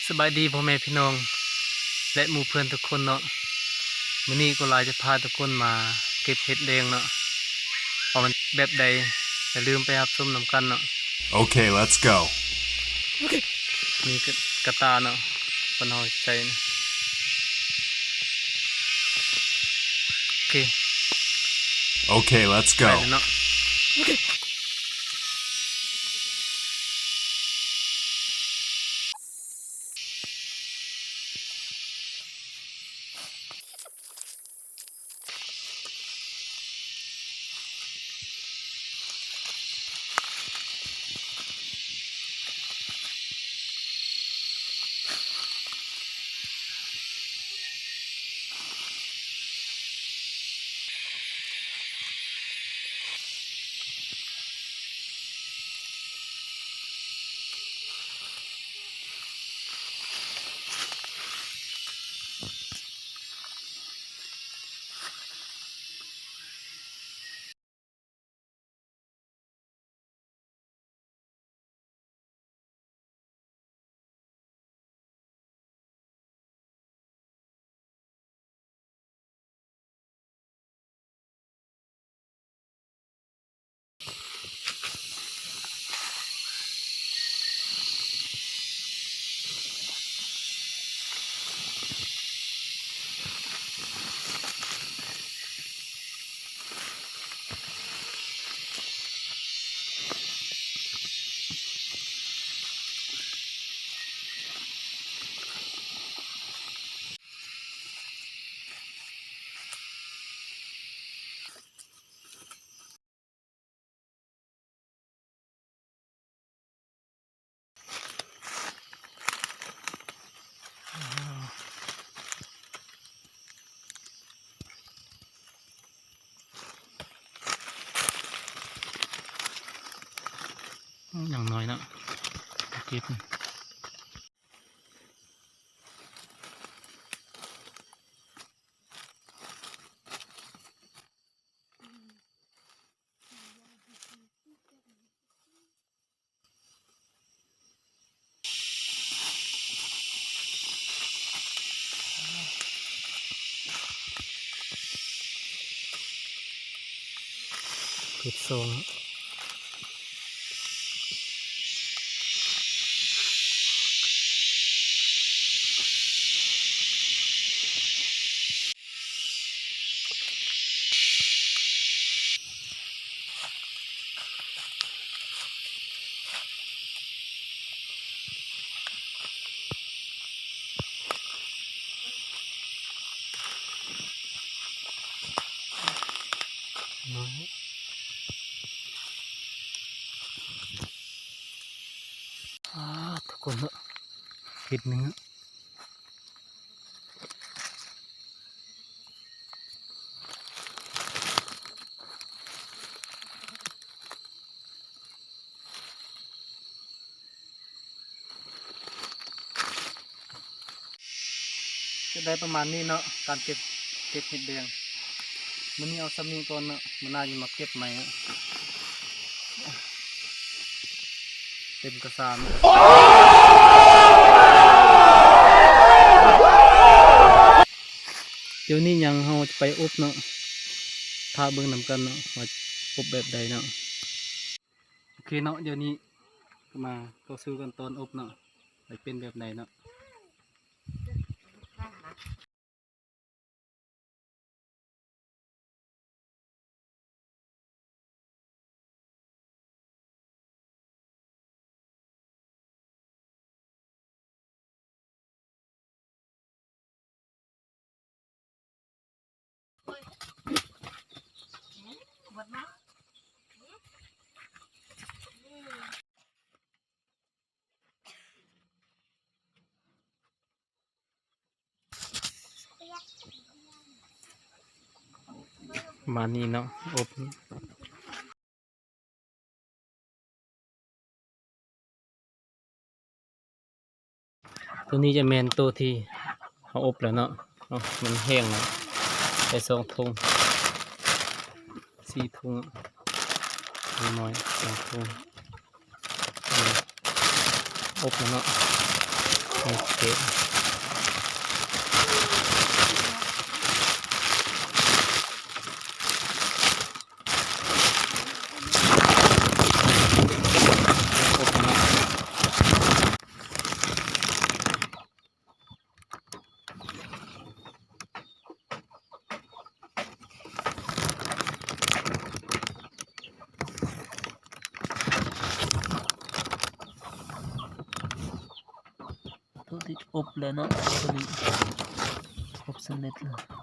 ສະບາຍດີພໍ່ແມ່ພີ່ນ້ອງ ແລະ ໝູ່ເພື່ອນທຸກຄົນເນາະ. ມື້ນີ້ກໍຫຼາຍຈະພາທຸກຄົນມາເກັບເຫັດແດງເນາະ. ວ່າມັນແບບໃດ ຢ່າລືມໄປຮັບຊົມນຳກັນເນາະ. Okay, let's go. ມີກະ ກະຕ່າເນາະ ເພິ່ນເອົາໃສ່. ໂອເຄ Okay, let's ໄປ go. ເລີຍເນາະ. ຍັງນ້ອຍເນາະ ເກັບ. ເຮັດຊອງ. ອ້າ ທຸກຄົນເນາະ ເຮັດໜຶ່ງເນາະ. ຈະໄດ້ປະມານນີ້ເນາະ ການເກັບ ເກັບເຫັດແດງ. ມື້ນີ້ເອົາສ່ຳນີ້ກ່ອນເນາະ ມື້ໜ້າຈະມາເກັບໃໝ່ເນາະ. ເຕັມກະສານ. ດຽວນີ້ຫຍັງເຮົາຈະໄປອົບເນາະ ຖ້າເບິ່ງນຳກັນເນາະ ວ່າອົບແບບໃດເນາະ. ໂອເຄເນາະ ດຽວນີ້ມາຕໍ່ສູ່ຂັ້ນຕອນອົບເນາະ ວ່າເປັນແບບໃດເນາະ. ປະມານນີ້ເນາະ ອົບ. ໂຕນີ້ຈະແມ່ນໂຕທີ່ເຮົາອົບແລ້ວເນາະ. ເອົາ ມັນແຫ້ງແລ້ວ ໄດ້ສອງຖົງ ສີ່ຖົງ. ນ້ອຍໆ ໂອເຄ ອົບແລ້ວເນາະ ໂອເຄ. ໂຕນີ້ອົບແລ້ວເນາະ ໂຕນີ້ອົບສຳເລັດແລ້ວ.